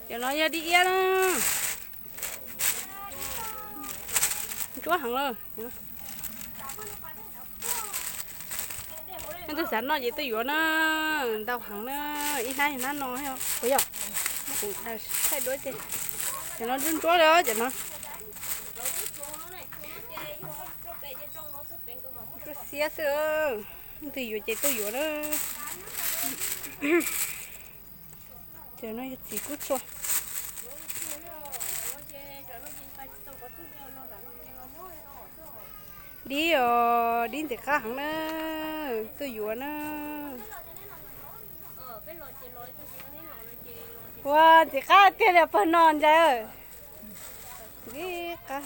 Cov no yog dib iab na. Ntsuab heev lawm. Leej twg xav noj ces tuaj yuav na, ntau heev na, ib hnab hnab no puas yog? Kuv thaij duab ces cov no ntsuab ntsuab li cov no. Ntsuab xiab xwb, leej twg yuav ces tuaj yuav na. Cov no yog txiv kub txhua. Dib os, dib ntxim qab heev na, tuaj yuav na. Ua ntxim qab tiag li pawg no ntag. Ntxim qab.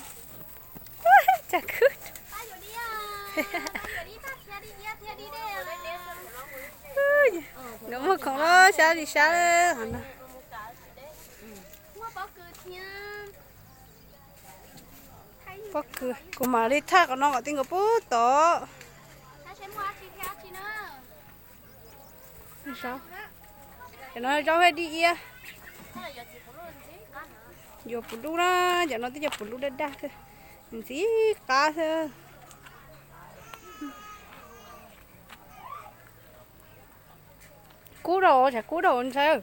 Tsam khwb. Nkawd muag khoom los xyab li xyab qhov no. Pob kws, kuv mam li thaj qhov no kom tij nkawd pub tod. Cov no zaub thiab dib iab. Yuav puv dub na, cov no twb yog puv dub daj daj xwb, ntxim qab xwb. Kub rau, tsam kub rau ntshai.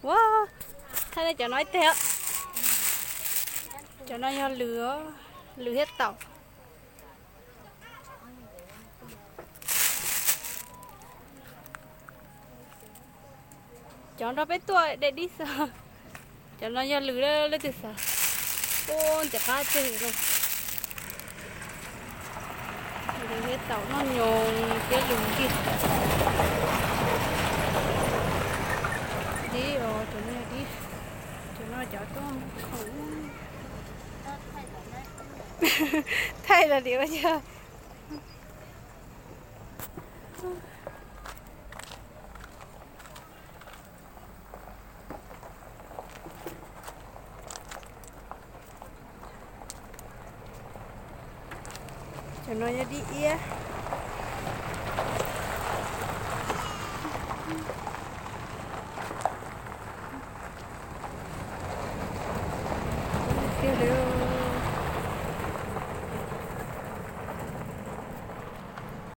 Ua, thaij cov no ib teg. Cov no yog lws, lws thiab taum. Cov nrog peb tuaj de dib xwb. Cov no yog lws, leej twg xav. Ua ntxim qab tiag li. Lws thiab taum noj nyoos thiab lws nrig. Dib os, cov no dib. Cov no cov tuaj khoom. Thaij los dim ua yog. Cov no yog dib iab.